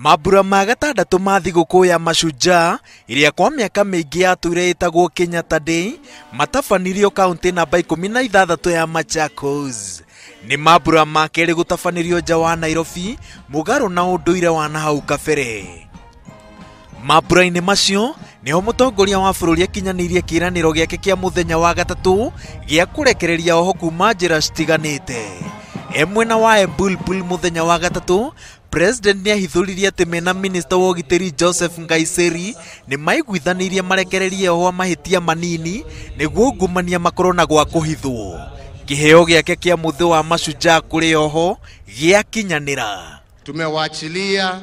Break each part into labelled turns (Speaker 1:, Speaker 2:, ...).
Speaker 1: Mambura ma gatandatũ ma thigũkũ ya Mashujaa ĩrĩa kwa mĩaka mĩingĩ yatũire ĩtagwo Kenyatta Day matabanirio kaunti namba 16 ya Machakos. Nĩ mambura ma kerĩ gũtabanĩrio nja wa Nairobi mũgarũ na ũndũire wa nahau kabere. Mambura-inĩ macio nĩho mũtongoria wa bũrũri akinyanĩirie kĩĩranĩro gĩake kĩa mũthenya wa gatatũ gĩa kũrekereria oho kuma njĩra citiganĩte. E mwena wa Embulbul mũthenya wa gatatũ, President nĩahithũririe atĩ mena minista wa ũgitĩri Joseph Nkaissery nĩ maiguithanĩirie marekererie oho a mahĩtia manini nĩguo ungumania makorwo na gwa kũhithwo. Kĩheo gĩake kĩa mũthĩ wa Mashujaa kũrĩ oho gĩakinyanĩra.
Speaker 2: Tumewaachilia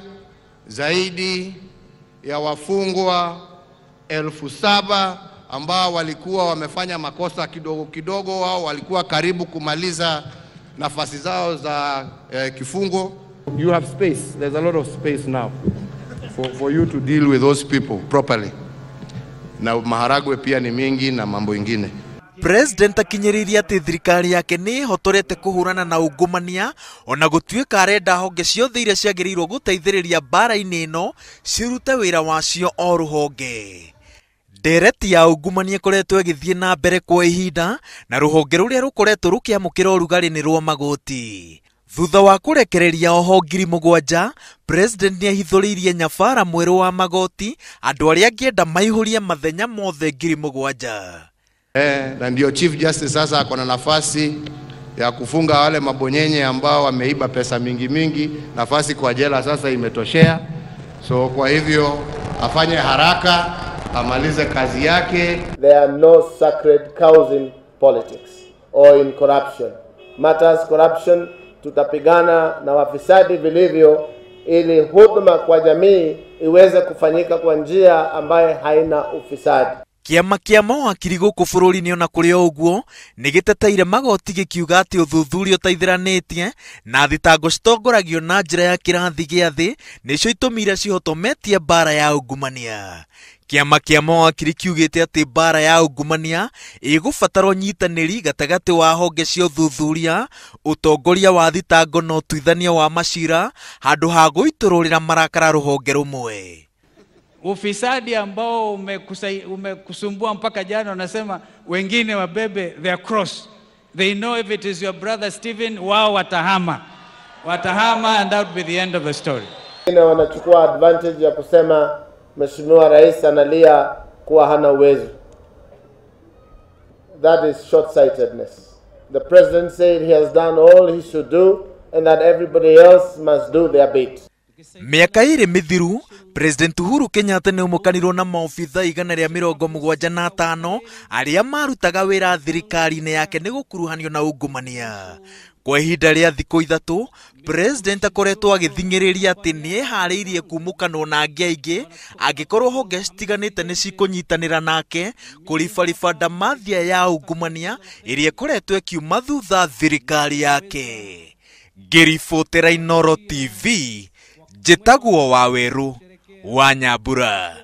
Speaker 2: zaidi ya wafungwa 7,000 ambao walikuwa wamefanya makosa kidogo kidogo au walikuwa karibu kumaliza nafasi zao za kifungo. You have space. There's a lot of space now for you to deal with those people properly. Na maharagwe pia ni mingi na mambo ingine.
Speaker 1: President akinyĩrĩirie atĩ thirikari yake nĩ ĩhotorete kũhũrana na ungumania ona gũtuĩka arenda honge ciothe iria ciagĩrĩirwo gũteithĩrĩria mbara-inĩ ĩno cirute wĩra wacio o rũhonge. Ndereti ya ungumania ĩkoretwo ĩgĩthiĩ na mbere kwa ihinda na rũhonge rũrĩa rũkoretwo rũkĩamũkĩra ũrugarĩ nĩ rwa magoti. Thutha wa kũrekereria oho 7,000, President nĩahithũrĩirie nyabara mwerũ wa magoti andũ arĩa angĩenda maihũrie mathenya mothe 7,000.
Speaker 2: Na ndio Chief Justice sasa ako na nafasi ya kufunga wale mabonyenye ambao wameiba pesa mingi mingi. Nafasi kwa jela sasa imetoshea. So kwa hivyo afanye haraka amalize kazi yake.
Speaker 3: There are no sacred cows in politics or in corruption. Matters corruption, tutapigana na wafisadi vilivyo ili huduma kwa jamii iweze kufanyika kwa njia ambaye haina ufisadi.
Speaker 1: Kĩama kĩa mawakiri gũkũ bũrũri-inĩ ona kũrĩ o ũguo nĩ gĩteteire magoti gĩkiuga atĩ ũthuthuria ũtaithĩranĩtie na thitango citongoragio na njĩra ya kĩrathi gĩa thĩ nĩcio itũmire cihotometie mbara ya ungumania. Kĩama kĩa mawakiri kiugĩte atĩ mbara ya ungumania ĩgũbatara ũnyitanĩri gatagatĩ wa honge cia ũthuthuria, ũtongoria wa thitango na ũtuithania wa macira handũ ha gũitũrũrĩra marakara rũhonge rũmwe.
Speaker 4: Ufisadi ambao umekusumbua mpaka jana wanasema wengine wabebe their cross. They know if it is your brother Stephen, wao watahama. Watahama and that will be the end of the story.
Speaker 3: Wengine wanachukua advantage ya kusema Mheshimiwa Rais analia kuwa hana uwezo. That is short-sightedness. The president said he has done all he should do and that everybody else must do their bit.
Speaker 1: Mĩaka ĩrĩ mĩthiru, President Uhuru Kenyatta nĩ ũmũkanirwo na maobitha 175 arĩa marutaga wĩra thirikari-inĩ yake nĩ gũkuruhanio na ungumania. Kwa ihinda rĩa thikũ 3, President akoretwo agĩthing'ĩrĩria atĩ nĩeharĩirie kumũkanwo na angĩ aingĩ angĩkorwo honge citiganĩte nĩ cikũnyitanĩra nake kũribariba ndamathia ya ungumania ĩrĩa ĩkoretwo ĩkiuma thutha thirikari yake. Ngĩribotera Inooro TV, njĩtagwo Wawerũ wa Nyambura.